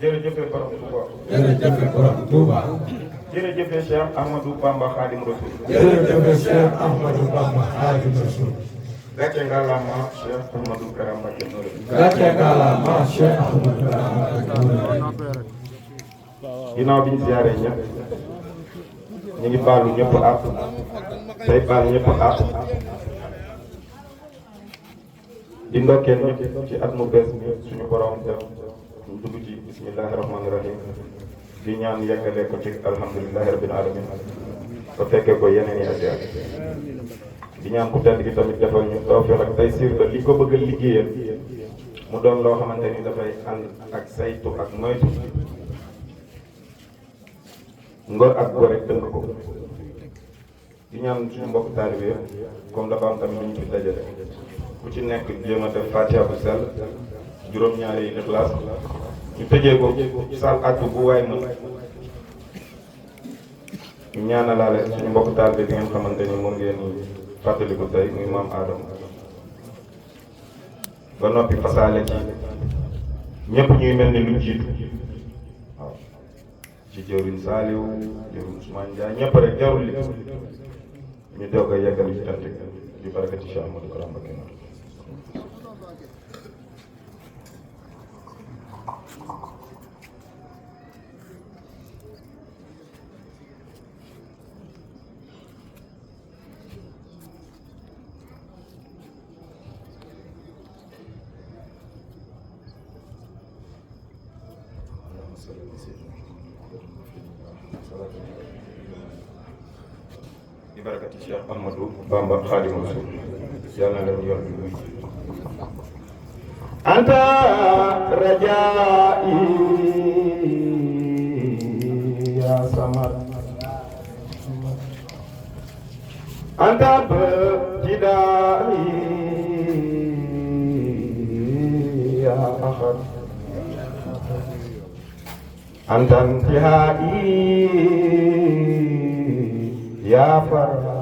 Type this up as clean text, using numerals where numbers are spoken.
jërëjëf borom Touba. jërëjëf borom Touba. jërëjëf Cheikh Ahmadou Bamba Khadim Rasoul. jërëjëf Cheikh Ahmadou Bamba Khadim Rasoul. gàcce ngalaama Cheikh Ahmadou Kara Mbacké Noreyni. gàcce ngalaama Cheikh Ahmadou Kara Mbacké Noreyni. ginnaaw bi ñu ziaree ñëpp ñu ngi baalu ñëpp àq tey baal ñëpp àq di ndokkeel ñëpp ci at mu bees mi suñu borom def ñu dugg ci bismillahi rahmaani rahim di ñaan yeggale ko ci alhamdulillahi rabbil alamin ba fekkee ko yeneen yi at di ñaan ku tedd gi tamit defal ñu tawfiq ak tey siir ba li ko bëgg a liggéeyal mu doon loo xamante ni dafay ànd ak saytu ak moytu ngor ak gore tënk ko di ñaan suñu mbokk taalibe comme dafa am tamit ñu fi dajale ku ci nekk jéem a def fatiha bu sell juróom-ñaari yi Ixlaas ñu tëjee ko sal at bu waay mën ñu ñaanalaale suñu mbokk taalibe bi ngeen xamante ni moom ngeen fàttaliku tey muy maam Adama ba noppi fasaale ci ñëpp ñuy mel ni lu jiitu waaw ci jëwriñ Saliou jëwriñ Ousmane Ndiaye ñëpp rek jarul li ñu doog a yeggali ci tant bi barakati Cheikh Ahmadou Kara Mbacké Noreyni. bi barakati Cheikh Ahmadou Bamba Khadimu Rasul yàlla na leen yor bi luy anta rajai ya samad anta bjidai ya ahad anta intihai ya far